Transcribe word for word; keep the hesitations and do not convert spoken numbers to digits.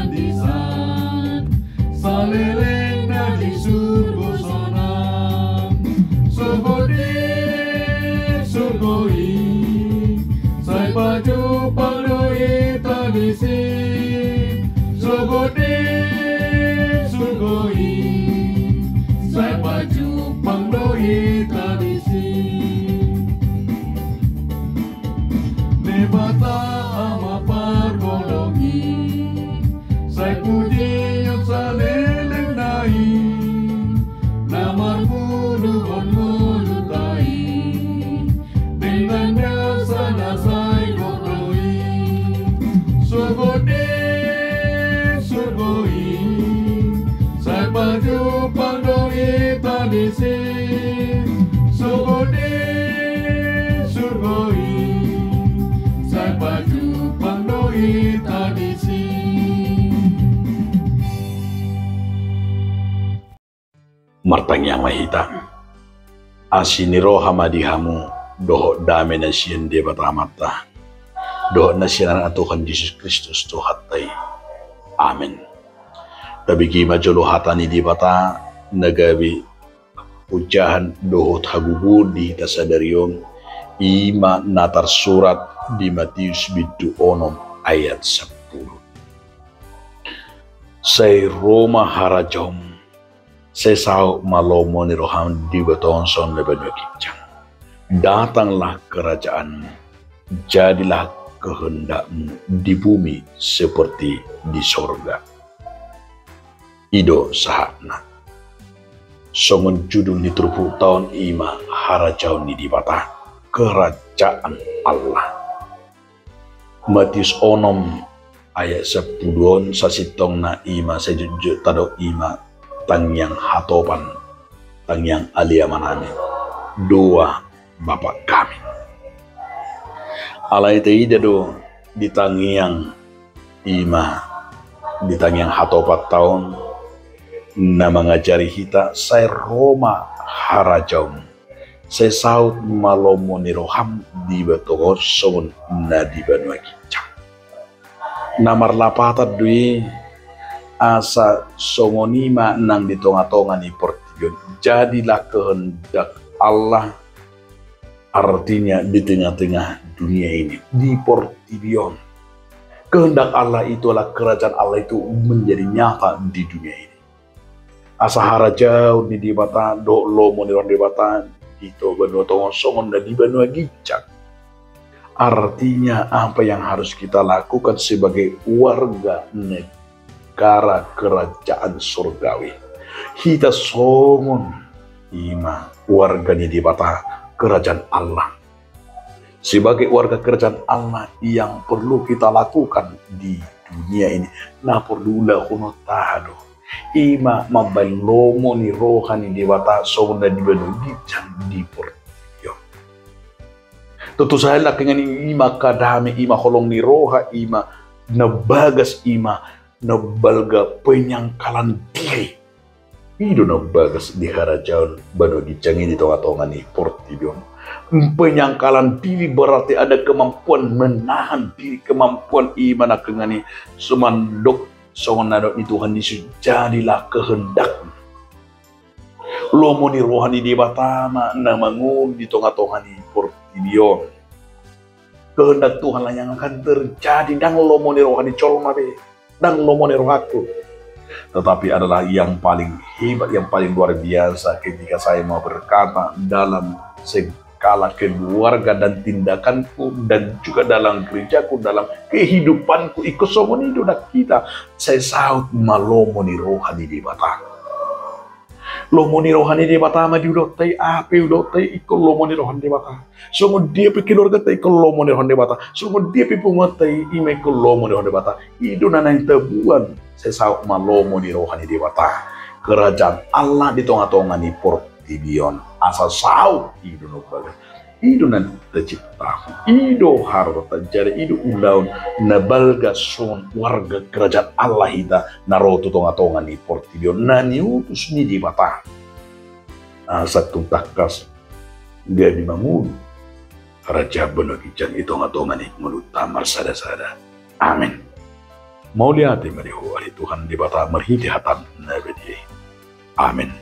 Andisan saleleng na di surgo sonang. Sogot di surgo i, sai pajumpang do hita disi. Sogot di surgo i, sai pajumpang do hita disi. Debata Ama parhodong i, sai pujion saleleng na i, na marngoluhon ngoluta i dengan dasa na sai gok do i. Sogot di surgo i, sai pajumpang do hita disi. Sogot di surgo i, sai pajumpang do hita disi. Martangiang ma hita. Asi ni roha ma di hamu, dohot dame na sian Debata Amanta, dohot na sian Anakna Tuhan Jesus Kristus Tuhanta i. Amen. Tabege ma jolo hata ni Debata na gabe pojahan dohot hagogoon di hita sadari on, i ma na tarsurat di Matius bindu onom ayat sampulu. Sai ro ma harajaonmu, sai saut ma lomo ni roham di banua tonga on songon na di banua ginjang. Datanglah kerajaanmu, jadilah kehendakmu di bumi seperti di sorga. I do sahatna. Songon judul ni turpukta on i ma harajaon ni Debata, kerajaan Allah. Matius onom ayat sampulu on sasintongna i ma sai jotjot tadok i ma tangiang hatopan, tangiang Ale Amanami, doa Bapa Kami. Alai taida do di tangiang i ma, di tangiang hatopanta on, na mangajari hita sai ro ma harajaonmu, sai saut ma lomo ni roham di banua tonga on songon na di banua ginjang. Na marlapatan do i, asa songon i ma nang di tonga-tonga ni portibi on. Jadilah kehendak Allah, artinya di tengah-tengah dunia ini, di portibi on. Kehendak Allah itu adalah kerajaan Allah itu menjadi nyata di dunia ini. Asa harajaon ni Debata dohot lomo ni roha ni Debata di banua tonga on songon na di banua ginjang. Artinya, apa yang harus kita lakukan sebagai warga negara kerajaan surgawi? Hita songon i ma warga ni Debata, kerajaan Allah. Sebagai warga kerajaan Allah, yang perlu kita lakukan di dunia ini, na porlu ulahononta do i ma mambahen lomo ni roha ni Debata songon na di banua ginjang di portibi on. Tontu sahat nangkiningan i ma angka dame, i ma holong ni roha, i ma na bagas, i ma na balga penyangkalan diri. I do na bagas di harajaon banua ginjang i di tonga-tonga ni portibi on. Penyangkalan diri berarti ada kemampuan menahan diri, kemampuan i ma nangkiningan i, so mandok songon na didok ni Tuhan Jesus, jadilah kehendakmu. Lomo ni roha ni Debata ma na mangolu di tonga-tonga ni portibi on. Kehendak Tuhan lah yang akan terjadi, ndang lomo ni roha ni jolma be, ndang lomo ni rohangku. Tetapi adalah yang paling hebat, yang paling luar biasa ketika saya mau berkata dalam segala keluarga dan tindakanku dan juga dalam gerejaku, dalam kehidupanku, ingkon songon i do nang hita, sai saut ma lomo ni roha ni Debata. Lomo ni roha ni Debata ma di ulaonta i, aha pe ulaonta i ingkon lomo ni roha ni Debata. Songon dia pe keluarganta ingkon lomo ni roha ni Debata. Songon dia pe punguanta i, i ma ingkon lomo ni roha ni Debata. I do na naeng taboan, sai saut ma lomo ni roha ni Debata. Kerajaan Allah di tonga-tonga ni portibi on. Asa saut, i do na bagas. I do na taciptahon, i do haroro tanjari, i do ulaon na balga songon warga kerajaan Allah hita na ro tu tonga-tonga ni portibi on, na niutus ni Debata. Asa tung tangkas gabe mangolu harajaon banua ginjang i tonga-tonga ni ngolunta marsada-sada. Amen. Mauliate ma di Ho ale Tuhan Debata marhite hataM na badia i. Amen.